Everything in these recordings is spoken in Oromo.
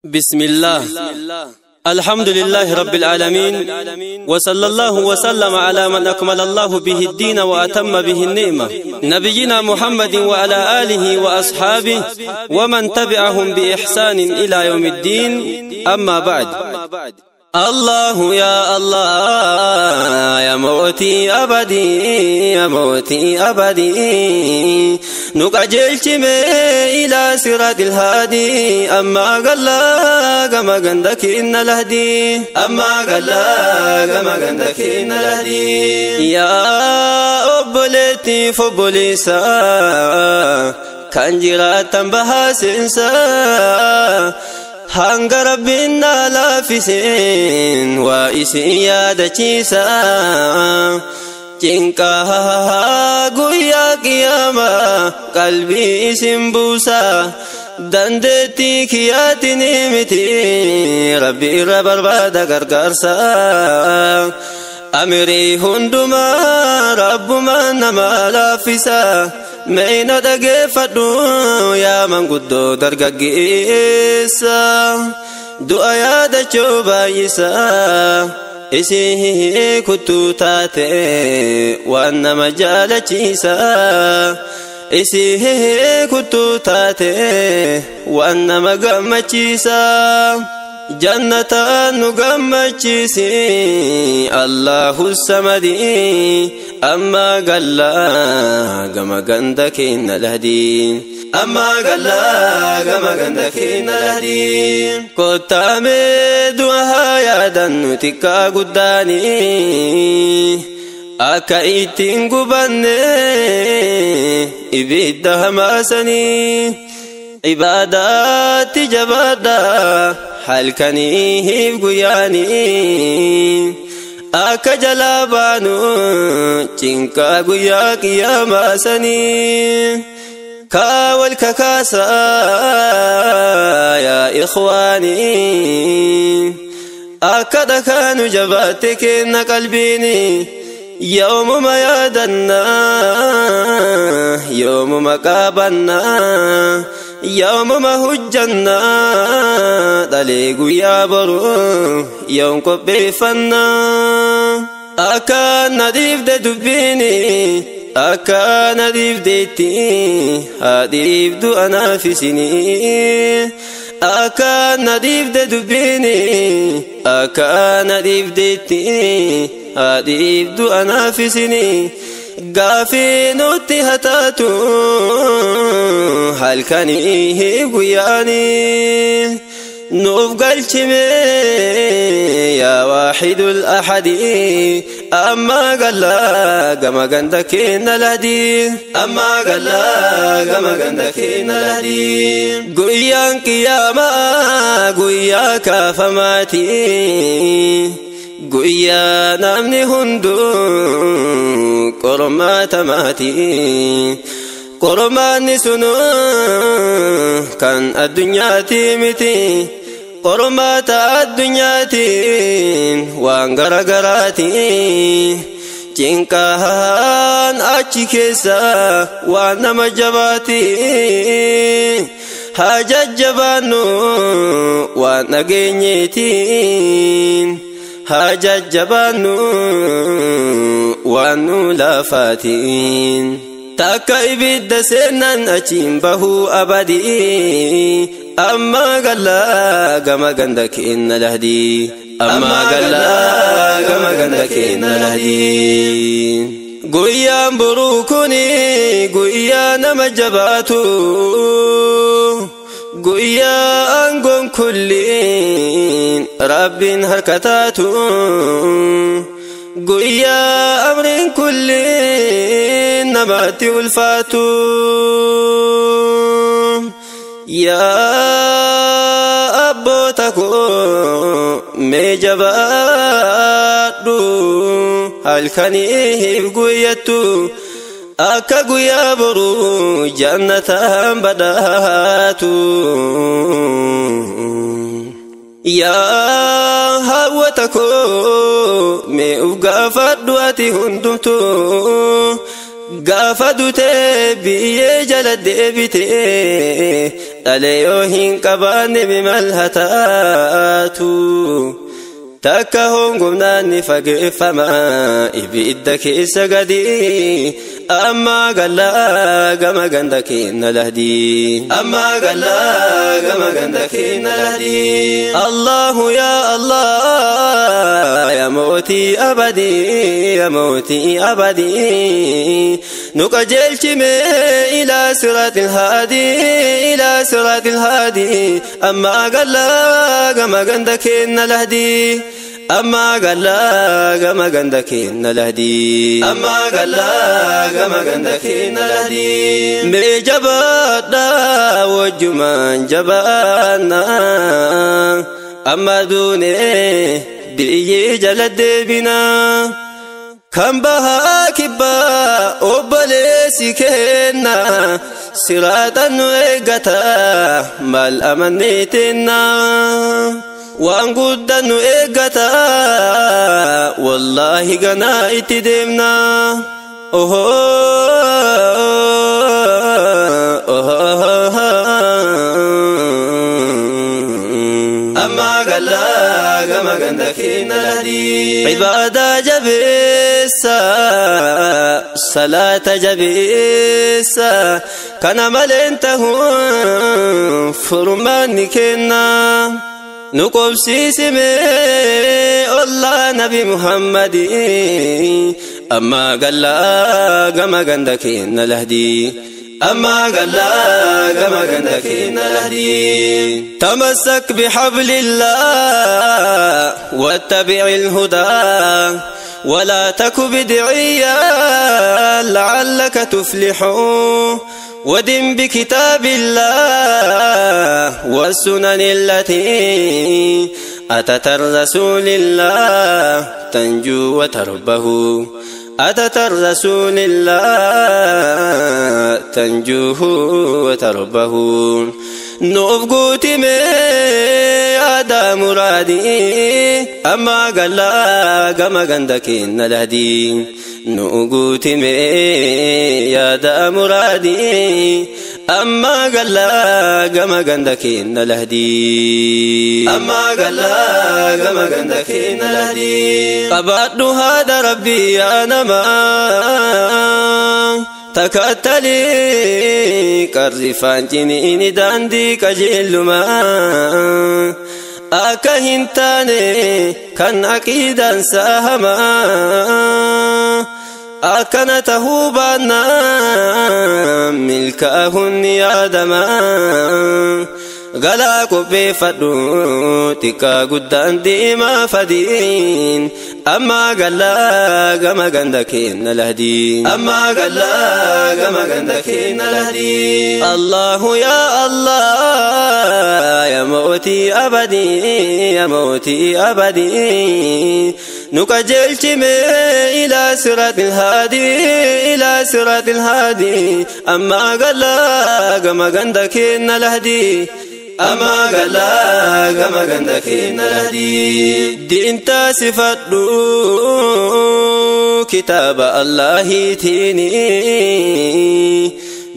بسم الله الحمد لله رب العالمين وصلى الله وسلم على من أكمل الله به الدين وأتم به النعمة نبينا محمد وعلى آله وأصحابه ومن تبعهم بإحسان إلى يوم الدين أما بعد الله يا الله يا موتي أبدي يا موتي أبدي نقجلت إلى صراط الهادي أما قال كما عندك إن الهدي أما قال كما عندك إن الهدي يا أبلتي فبليسا كان جراتا بها سنسا hanga rabbiin na laaffiseen waa isin yaadachiisa cinqaa guyyaa qiyaamaa qalbii isin buusa dandeettii kiyyaatiin miti rabbi irra barbaada gargaarsa amrii hundumaa rabbumaan nama laaffisa meeyna dhageeffadhu yaa manguddoo dargaggeessa du'a yaadachuu baay'isa isii kuttuu taate waan nama jaalachiisa isii kuttuu taate waan nama gammachiisa jannata nu gammachiisi allahu samadi amma galla gama ganda keenya lahdi amma galla gama ganda keenya lahdi kottaame du'a yaadannu xiqqaa guddaani akka ittiin gubanne ibidda hamaasanii ibaadaatti jabaadhaa halkaniif guyyaanii akka jalaa baanu cinqaa guyyaa qiyaamaa sanii kaawal kakaasaa yaa ikhwaanii akka dhakaanu jabaatte kenna qalbiini yoomuma yaadannaa yoomuma qaabannaa yoomuma hojjannaa dhalee guyyaa boru yoom qopheeffannaa akka na dhiifde dubbiini akka na dhiifdeetti haa dhiifdu anaaf isinii akka na dhiifde dubbiini akka na dhiifdeetti haa dhiifdu anaaf isinii gaafii nutti hataatu halkanii guyyaanii nuuf galchime yaa waaxidul ahadi amma galla gama ganda keenya lahdi amma galla gama ganda keenya lahdi guyyaan qiyaamaa guyyaa kaafamaati guyyaa namni hunduu qormaata maati qormaanni sunu kan addunyaati miti qormaata addunyaatiin waan garagaraati cinqaan achi keessa waan nama jabaati haa jajjabaannu waan dhageenyeetiin haa jajjabaannu waan nu lafaatiin takka ibidda seennan achiin bahuu abadii amma galla gama ganda keenya lahdii amma galla gama ganda keenya lahdii guyyaan boruu kuni guyyaa nama jabaatu guyyaa aangoon kulliin rabbiin harka taatu guyyaa amriin kulliin namatti ulfaatu yaa abboota koo mee jabaadhu halkaniif guyyattu akka guyyaa boruu jannataan badhaatu yaa hawwata koo mee uf gaafadhu ati hundumtu gaafa dutee biyyee jala deebitee Dhalee yoo hin qabaanne bimal hataatu takka hongomnaan ni fageeffama ibidda keessa gadi amma gallaa gama ganda keenya lahdii amma gallaa gama ganda keenya lahdii Allahu ya Allah ya mootii abadii ya mootii abadii nu qajeelchime ila siraatil haadii ila siraatil haadii amma gallaa gama ganda keenya lahdii أما قلا قما قندكين الهدي أما قلا قما قندكين الهدي مجبنا وجمان جبانا أما دوني بيجي جلد بنا كم بها كبا أبليسي كنا صراطا وقتا مال أمنيتنا waan guddaa nu eeggata wallaahi ganaa itti deemna amma gallaa gama ganda keenya lahdii ibaadaa jabeessa salaata jabeessa kana maleen tahuun furmaanni kenna نقبسيسمي الله نبي محمد أما قال لا قما قندكين الهدي أما قال لا قما قندكين الهدي تمسك بحبل الله واتبع الهدى ولا تك بدعيا لعلك تفلح ودم بكتاب الله والسنن التي أتت الرسول الله تنجو وتربه أتت الرسول الله تنجوه وتربه نوف مي هذا مرادي أما قال لا قم قندكين الهدي نوغوتي مي يا دا مرادي أما قال لا قم قندكين الهدي أما قال لا قم قندكين الهدي قبض هذا ربي أنا ما تكتلي كرفان جنيني داندي كجلما akka hin taane kan aqiidaan saahama akkana tahuu baannaan milkaa'uun ni yaadama galaa qopheeffadhu xiqqaa guddaan diimaa fadiin amma galaa gama ganda keenya lahdii amma galaa gama ganda keenya lahdii Allahu ya Allah ya mootii abadii ya mootii abadii نقجلتمي إلى صراط الهادي إلى صراط الهادي أما قلا قما قندكين الهدي أما قلا قما قندكين الهدي دين تاسفتو كتاب الله تيني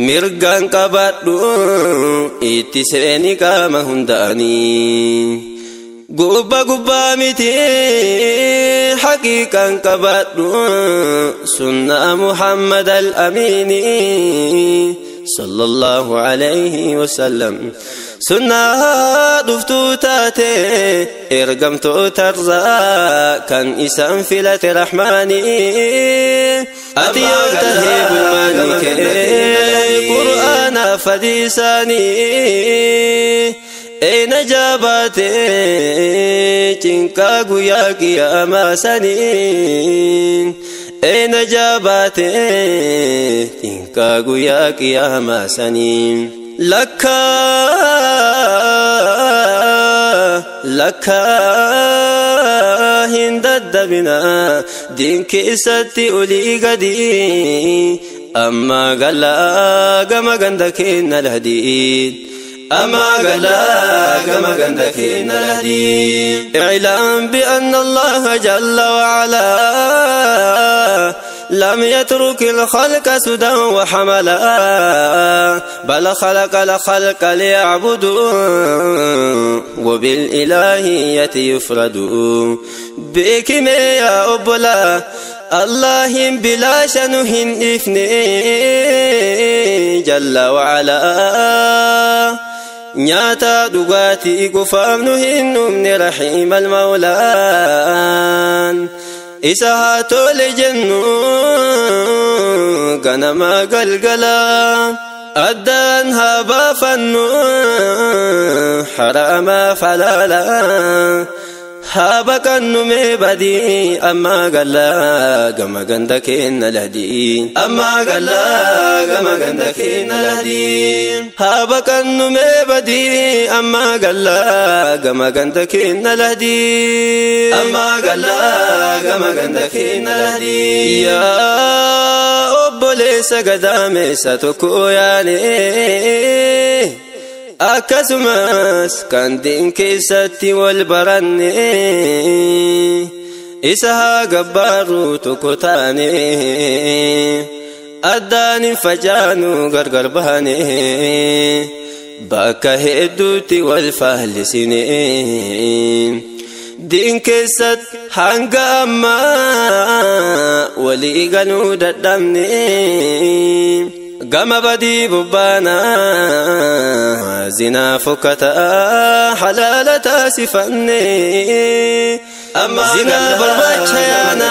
mirgaan qabadhu itti seeni qaama hundaanii gubba gubbaa miti haqiiqaan qabadhu sunnaa Muhammad al-Amiini sallallahu alayhi wasallam sunnaa dhuftuu taate ergamtoota irraa kan isaan filate rahmaani ati yoo tahee bulmaani kee qur'aana fadiisaanii أين جابتي چنكا گویا قیاما سنين أين جابتي چنكا گویا قیاما سنين لکا لکا هند الدبنا دين كيستي أولي قدي أما قلا قم قندكين الهديد أما قلا قم قندكين الهديد اعلم بأن الله جل وعلا لم يترك الخلق سدى وحملا بل خلق الخلق ليعبدوا وبالإلهية يفردوا بكم يا أبلا الله بلا شنه إفني جل وعلا نياتا دغاتي قفام نهن من رحيم المولان إسها تول جنو غنما قلقلا أدان هابا فنو حراما فلالا هابا كنو مبدي أما قلا قم قندكين لهدي أما قلا قم قندكين لهدي هابا كنو مبدي أما قلا قم قندكين لهدي أما قلا قم قندكين لهدي يا أبو ليس قدامي ستكو يعني akkasumas kan diin keessatti wal baranne isa haa gabbaaru tokko taane addaan hin facaanu gargar baane bakka hedduutti wal faallisine diin keessatti hanga ammaa walii galuu dadhabne gama badii bubbaana zinaa fokkataa halaala taasifanne zinaa barbaacha yaana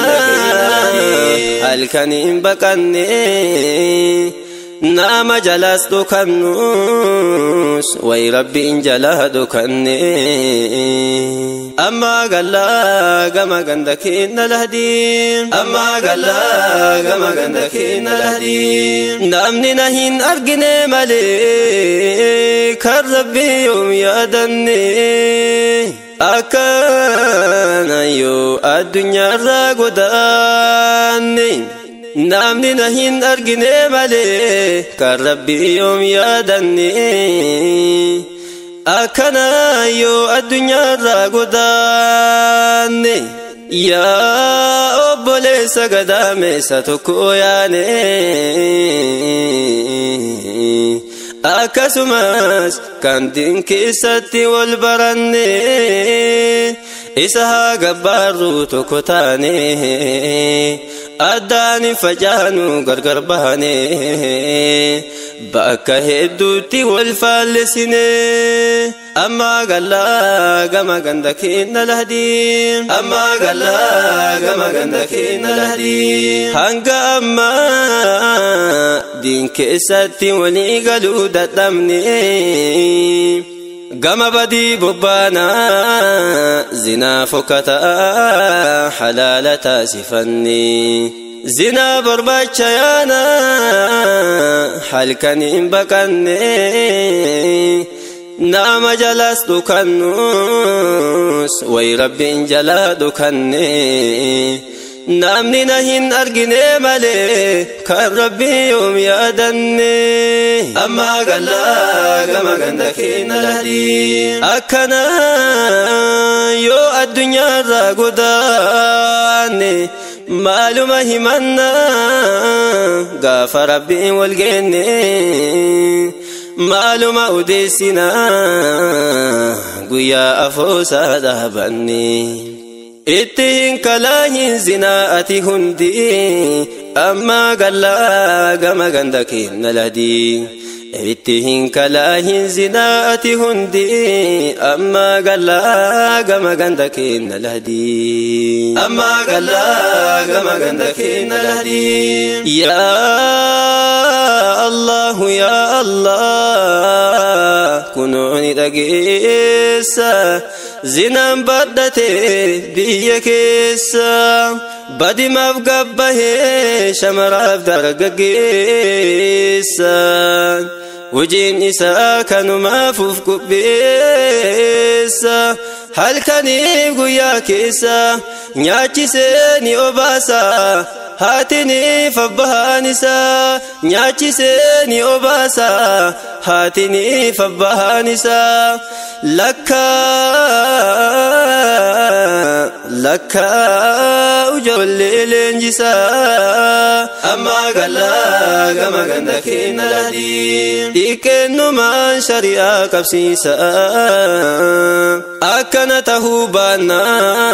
halkaniin baqanne nama jalaas dhukannus way rabbiin jalaa dhukanne amma gallaa gama ganda keenya lahdii amma gallaa gama ganda keenya lahdii namni na hin argine malee kan rabbi yoom yaadanne akkana yoo addunyaarraa godaanne namni na hin argine malee kan rabbi yoom yaadanne akkana yoo addunyaarraa godaanne yaa obboleessa gadaameessa tokko yaane akkasumas kan diin keessatti wal baranne isa haa gabbaarru tokko taane addaan hin facaanu gargar baane bakka hedduutti wal faallesine amma gallaa gama ganda keenya lahdii amma gallaa gama ganda keenya lahdii hanga ammaa diin keessatti walii galuu dadhabne gama badii bobbaana zinaa fokkataa halaala taasifanne zinaa barbaacha yaana halkan hin baqanne nama jalaas dhukannus way rabbiin jalaa dhukanne namni na hin argine malee kan rabbi yoom yaadanne amma gallaa gama ganda keenya lahdii akkana yoo addunyaarraa godaanne maaluma himanna gaafa rabbiin wal geenne maaluma odeessina guyyaa afoosaa dhaabanne itti hin kalaahin zinaa ati hundi amma gallaa gama ganda keenya lahdii itti hin kalaahin zinaa ati hundi amma gallaa gama ganda keenya lahdii amma gallaa gama ganda keenya lahdii yaa allahu yaa allah kunuuni dhageessa zinaan baddate biyya keessa badimaaf gabbahee shamaraaf dargaggeessa hojiin isaa kanumaaf uf qopheessa halkaniif guyyaa keessa nyaachisee ni obaasa haatiniif abbaan isaa nyaachisee ni obaasa haatiniif abbaan isaa lakkaa Lakkaa ijoollee leenjisaa Amma gallaa gama ganda keenya lahdii Dhiqeennumaan shari'aa qabsiisa Akkana tahuu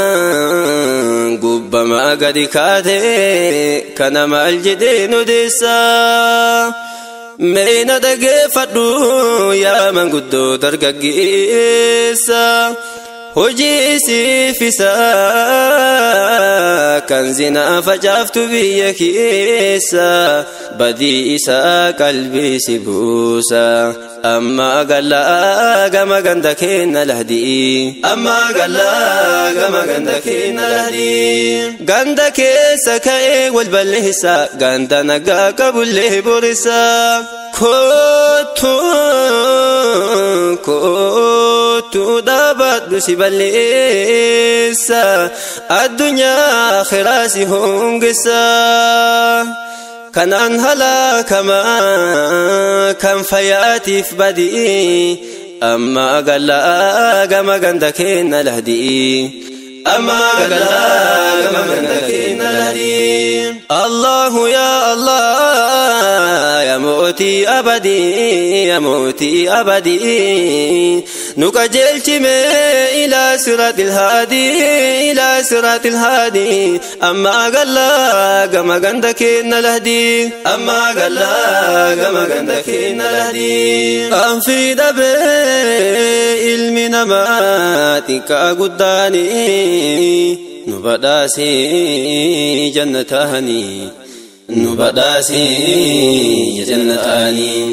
baannaan Gubbamaa gadi kaate kana maal jedhee nu deessa Meena dhageeffadhu yaa manguddoo dargaggeessa Hojii isiif isaa kan zinaa facaaftu biyya keessa badii isaa qalbii si buusa Amma gallaa gama ganda keenya lahdii Amma gallaa gama ganda keenya lahdii Ganda keessa ka'ee wal balleessa ganda nagaa qabullee borisa Kootu kootu dhaabadhu si balleessa addunyaa akhiraa si hongessa Kanaan halaakamaa kan fayyaatiif badii Amma gallaa gama ganda keenya lahdii Amma gallaa gama ganda keenya lahdii Allahu ya Allah ya mootii abadii ya mootii abadii Nu qajeelchime ilaa siraatil haadii ilaa siraatil haadii Amma gallaa gama ganda keenya lahdii Amma gallaa gama ganda keenya lahdii Anfi dhabee ilmi namaa xiqqaa guddaanii Nu badhaasee jannataanii Nu badhaasee jannataanii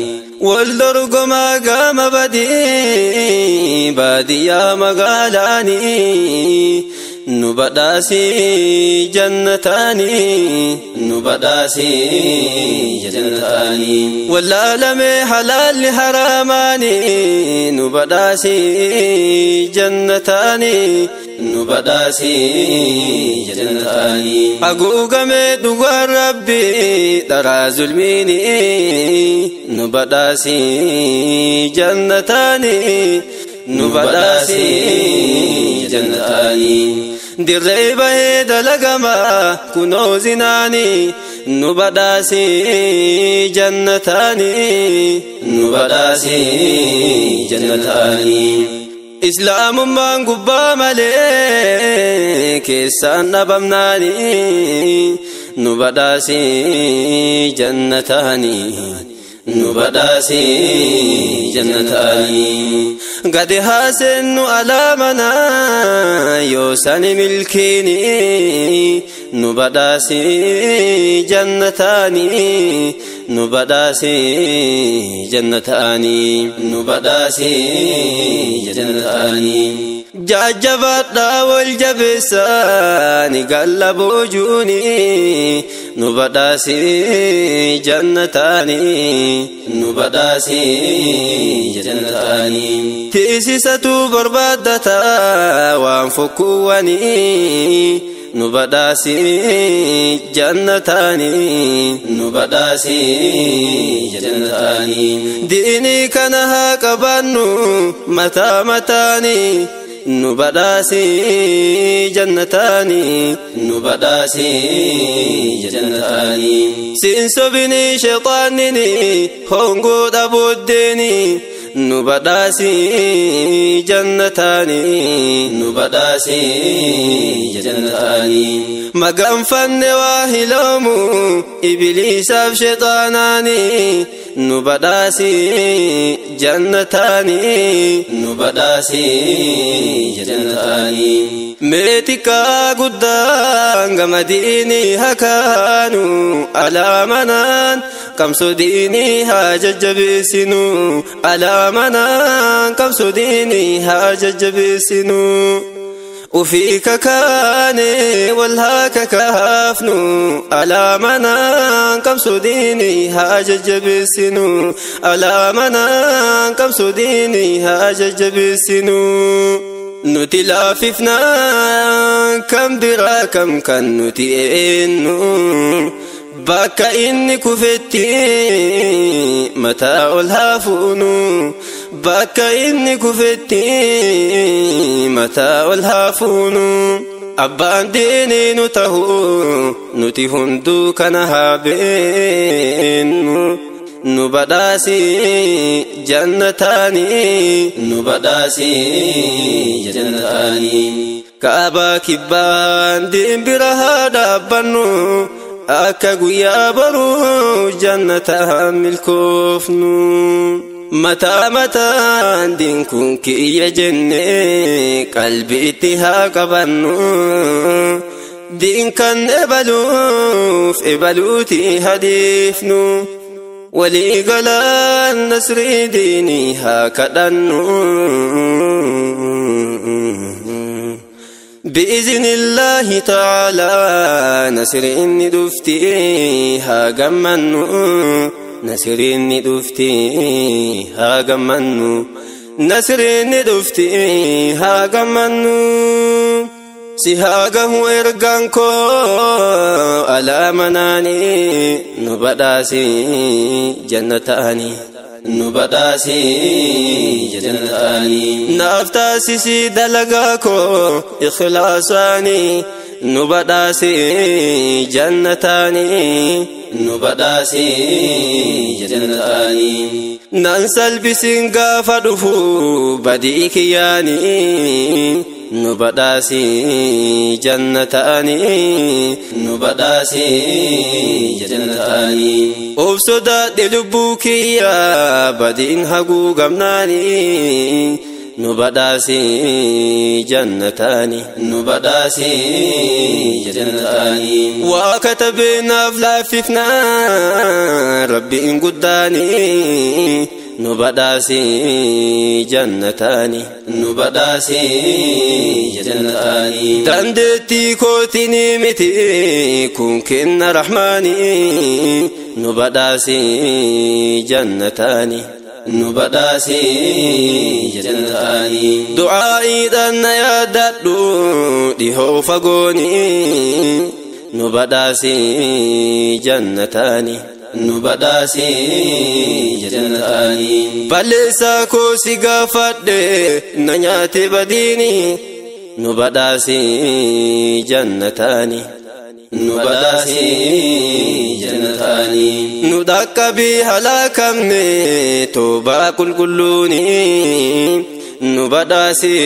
Wal dorgomaa gama badii baadiyyaa magaalaanii Nu badhaasee jannataanii Nu badhaasee jannataanii Wallaalamee halaalli haraamaanii Nu badhaasee jannataanii Nu badhaasee jannataanii Haguugamee dhugaan rabbii dharaa zulmiinii Nu badhaasee jannataanii Nu badhaasee jannataanii Dirree bahee dalagamaa kunoo zinaanii Nu badhaasee jannataanii Nu badhaasee jannataanii Islaamummaan gubbaa malee keessaan dhabamnaanii Nu badhaasee jannataanii Nu badhaasee jannataanii Gadi haaseennu alaamanaa yoo sani milkiinii Nu badhaasee jannataanii Nu badhaasee jannataanii Nu badhaasee jannataanii Jajjabaadhaa wal jabeessaa ni galla boojuunii Nu badhaasee jannataanii Nu badhaasee jannataanii Tiisisatu barbaadata waan fokkuwwanii Nu badhaasee jannataanii Nu badhaasee jannataanii Diinii kana haa qabaannu mataa mataanii Nu badhaasee jannataanii Nu badhaasee jannataanii Siin sobinii sheexaanini hongoo dhabooddeeni Nu badhaasee jannataanii Nu badhaasee jannataanii Maganfanne waa hiloomu ibiliisaaf sheexaanaanii Nu badhaasee jannataanii Nu badhaasee jannataanii Mee xiqqaa guddaan gama diinii hakaanu alaamanaan qabsoo diinii haa jajjabeessinu alaamanaan qabsoo diinii haa jajjabeessinu Ufii kakaane wal haa kakaafnu alaamanaan qabsoo diinii haa jajjabeessinu alaamanaan qabsoo diinii haa jajjabeessinu Nuti laafifnaa kam biraa kam kan nuti eenyu Bakka inni kufetti mataa ol haa fuunu Bakka inni kufetti mataa ol haa fuunu. Abbaan diinii nu tahu nuti hunduu kana haa beennu. Nu badhaasii jannataanii nu badhaasii jannataanii. Kaabaa kibbaan diin bira haa dhaabbannu akka guyyaa baruu jannataan milkoofnu. Mataa mataan diin kun kiyya jennee qalbii itti haa qabannu. Diin kan ebaluuf ebaluuti hadiifnu. Walii galaan nasrii diinii haa kadhannu. بإذن الله تعالى نصر إني دفتي ها جمنو نصر إني دفتي ها جمنو نصر إني دفتي ها جمنو سهاجه إرجانكو ألا مناني نبداسي جنتاني نبداسي جنتاني. نافتاسي دلقاكو إخلاصاني نبداسي جنتاني نبداسي جنتاني. ننسل بسنقا فدفو بديكياني نبداسي جنتاني نبداسي جنتاني. أبصدا دلبوكي يا بدين هقو قمناني نبداسي جنتاني نبداسي جنتاني. وكتبنا فلاففنا ربي إن قداني نبداسي جنتاني نبداسي جنتاني. دندتي كوتيني متي كون كن رحماني نبداسي جنتاني نبداسي جنتاني. دعائي دن يا ددو دي فقوني نبداسي جنتاني نبداسي جنتاني. بلسا كوسي غفد ننياتي بديني نبداسي جنتاني نبداسي جنتاني. ندك بهلاكمني توبا كل كلوني نبداسي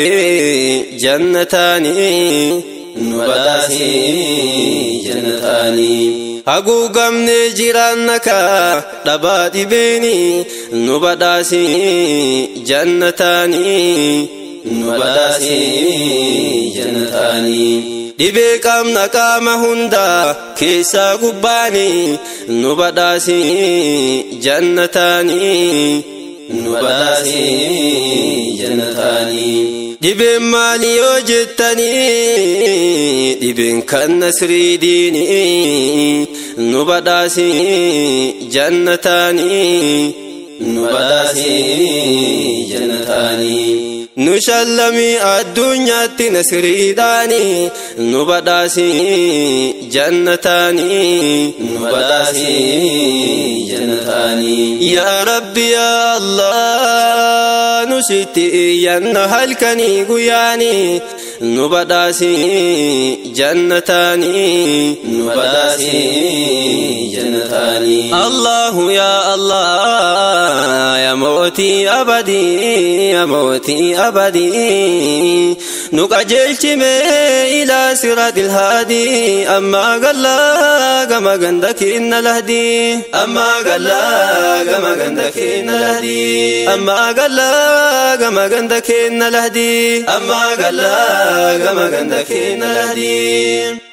جنتاني نبداسي جنتاني. haguugamne jiraannaka dhabaa dhibeeni nu badhaasii jannataanii nu badhaasii jannataanii. Dhibee qabna qaama hundaa keessaa gubbaanii nu badhaasii jannataanii nu badhaasii jannataanii. Dhibeen maali yoo jettanii dhibeen kan nasrii diinii nu badhaasii jannataanii nu badhaasii jannataanii. Nu shallamii addunyaatti nasriidhaanii nu badhaasii jannataanii nu badhaasii jannataanii. Yaa Rabbi yaa Allah nu sitti iyyanna halkanii guyyaanii nu badhaasii jannataanii nu badhaasii jannataanii. Allahu yaa Allah yaa mootii abadii yaa mootii abadii nu qajeelchime ilaa siraatil haadii ammaa gallaa gama ganda kenna lahdii ammaa gallaa gama ganda kenna lahdii ammaa gallaa gama ganda kenna lahdii ammaa gallaa gama ganda kenna lahdii.